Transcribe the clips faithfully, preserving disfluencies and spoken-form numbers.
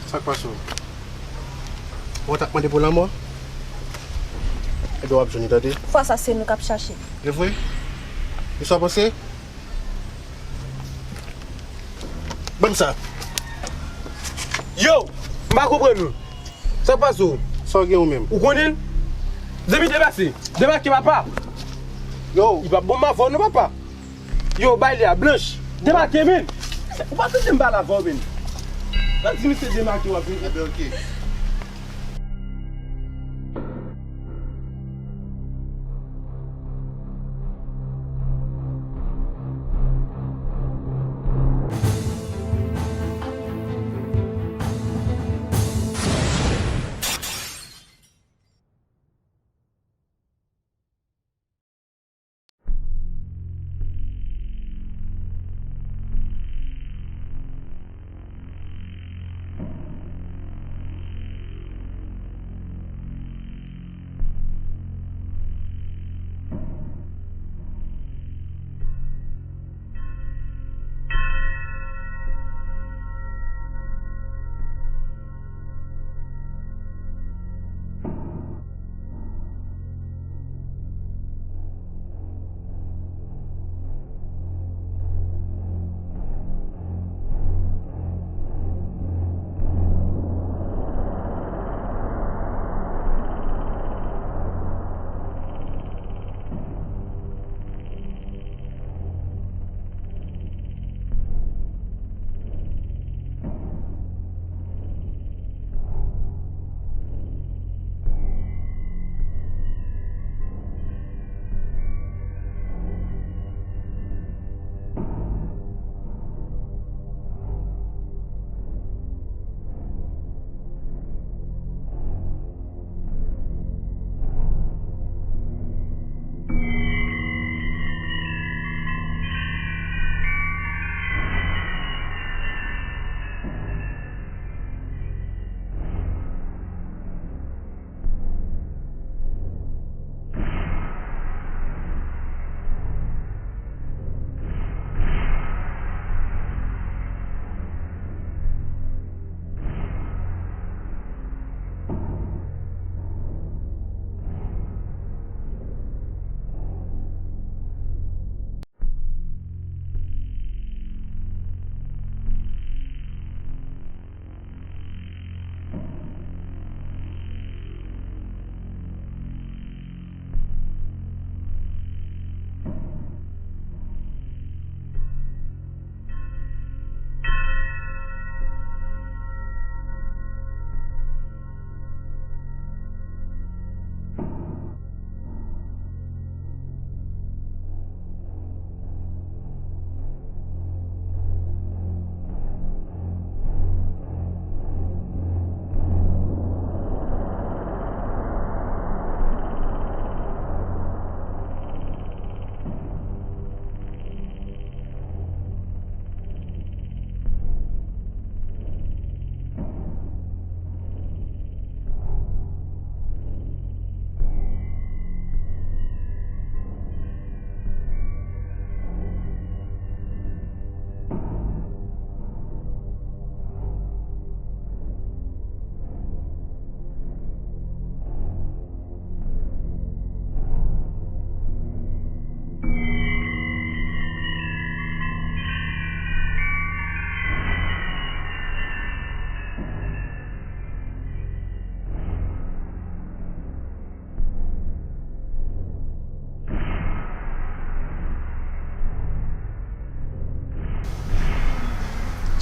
Sa k pase w? Ou t ap mande pou lanmò? Ebyen w ap jwenn li, tande. Fwa sa se nou k ap chache. E vre? E sa w panse? Ban m sa. Yo! M pa konprann ou. Sa k pase w? Sa w gen ou menm? Ou konnen l? Demi debake. Debake, papa. Yo! Li p ap bon m avè w non, papa. Yo, bay li a, Blanch. Debake, men. Ou pa tande m pale avè w, men. Mwen di misye debake, w ap vin. Ebyen, oke.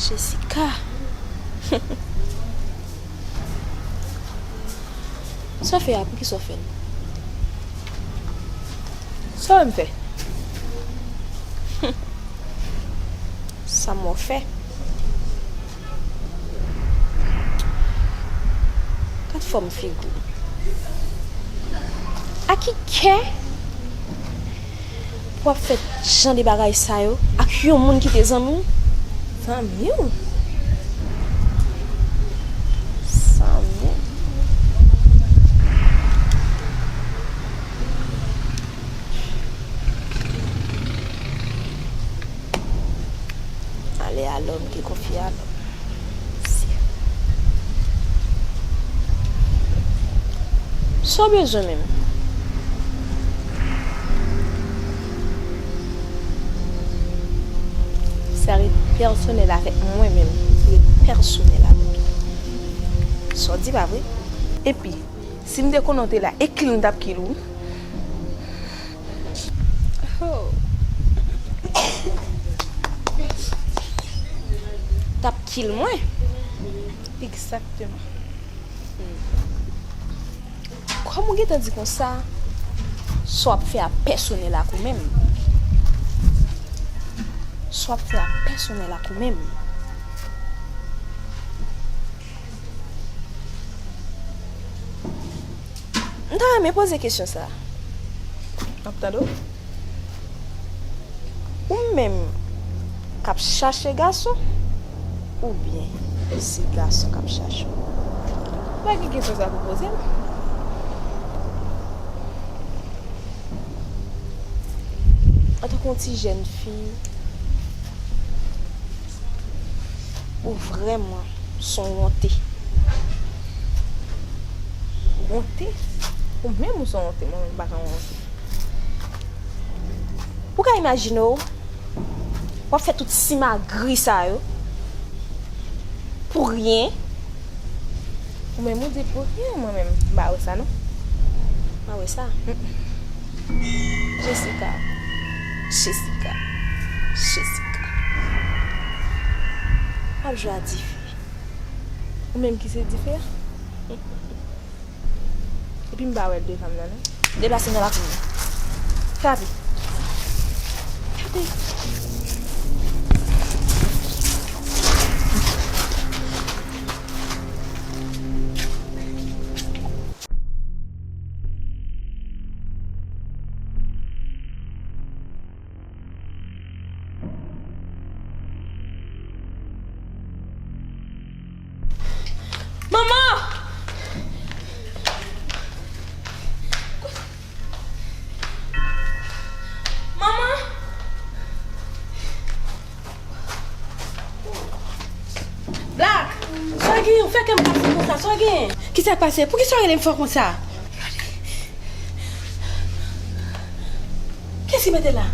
Jessica. Sa w fè a, poukisa w fè l? Sa w wè m fè? Sa m wè w fè? Gad fòm figi w. A ki kè pou w ap fè jan de bagay sa yo ak yon moun ki te zanmi w? Zanmi w? Zanmi w? Ale alò, m te konfye a lòm. Mesye. Sa w bezwen menm? Sa ret pèsonèl avèk mwen menm. Ret pèsonèl avèk mwen. Sa w di pa vre? Epi, si m te konnen w te la, e kill m t ap kill ou. Oh. T ap kill mwen. Egzakteman. Kòm ou gentan di konsa, sa w ap fè a pèsonèl ak ou menm. Sa w ap fè a pèsonèl ak ou menm. M ta renmen poze kesyon sa a. M ap tande w. Ou menm k ap chache gason, oubyen se gason k ap chache w? Pa gen kesyon sa pou poze m. Antanke yon ti jèn fi, ou vrèman s on wonte. Wonte? Ou menm ou s on wonte, mwen menm m pa jan wonte. Ou ka imajine w, w ap fè tout simagri sa yo pou ryen. Ou menm ou di pou ryen, mwen menm m pa wè sa non. M pa wè sa. Mm-mm. Jessica, Jessica, Jessica. W ap jwe a dife. Ou menm ki se dife a? Epi m pa wè l devan m nan non. Deplase nan lakou m nan. Frape. Frape. Manman! Manman! Black! Sa w gen? Ou fè kè m pase konsa. Sa w gen? Kisa k pase? Poukisa w rele m fò konsa? Kiyès ki mete l la?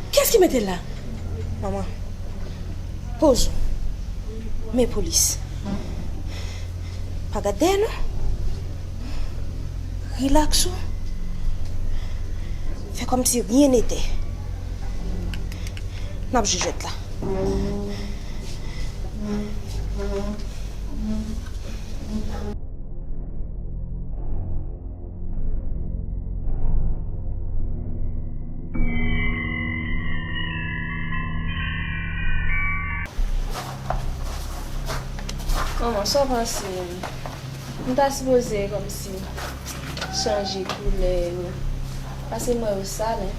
Kiyès ki mete l la? Manman, poze w. Men polis. Pa gad dèyè non. Rilaks ou. Fè kòmsi ryen netè. N ap jwe jwèt la. Manman, sa w panse? M ta sipoze kòmsi chanje koulè yo. Paske m wè yo sal, en.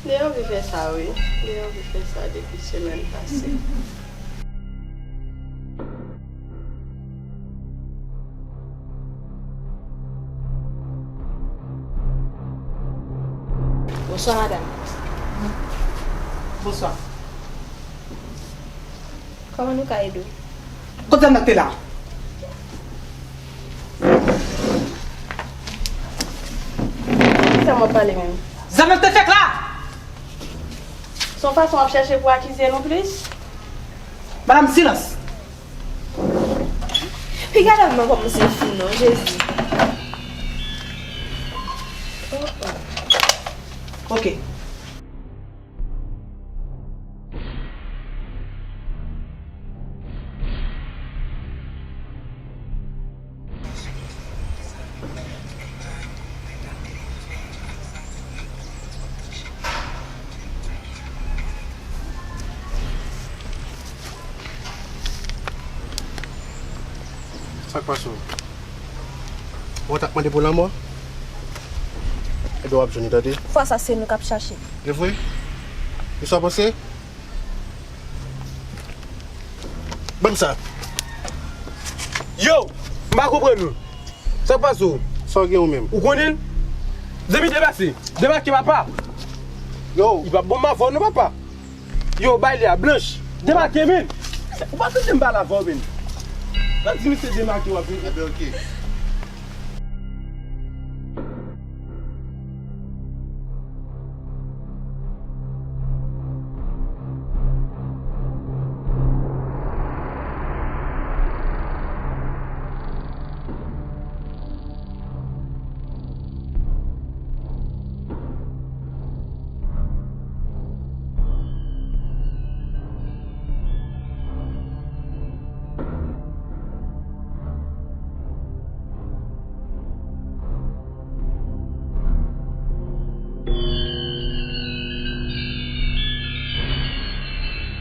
Li anvi fè sa, wi. Li anvi fè sa depi semèn pase. Bonswa, madanm. Bonswa. Kòman nou ka ede w? Kot zam nan te la? Ki zam w ap pale menm? Zam nan te fèk la! Se yon fason w ap chèche pou akize nou plis? Madanm, silans! Piga dam nan kòmanse fou non, Jezi. Ok. Sa k pase w? Ou t ap mande pou lanmò? Ebyen w ap jwenn li, tande. Fwa sa se nou k ap chache. E vre? E sa w panse? Ban m sa. Yo! M pa konprann ou. Sa k pase w? Sa w gen ou menm? Ou konnen l? Zanmi, debake. Debake, papa. Yo, li p ap bon m avè w non, papa. Yo, bay li a, Blanch. Demake, men. Ou pa tande m pale avè w, men. Mwen di misye demake w ap vini. Enben, oke.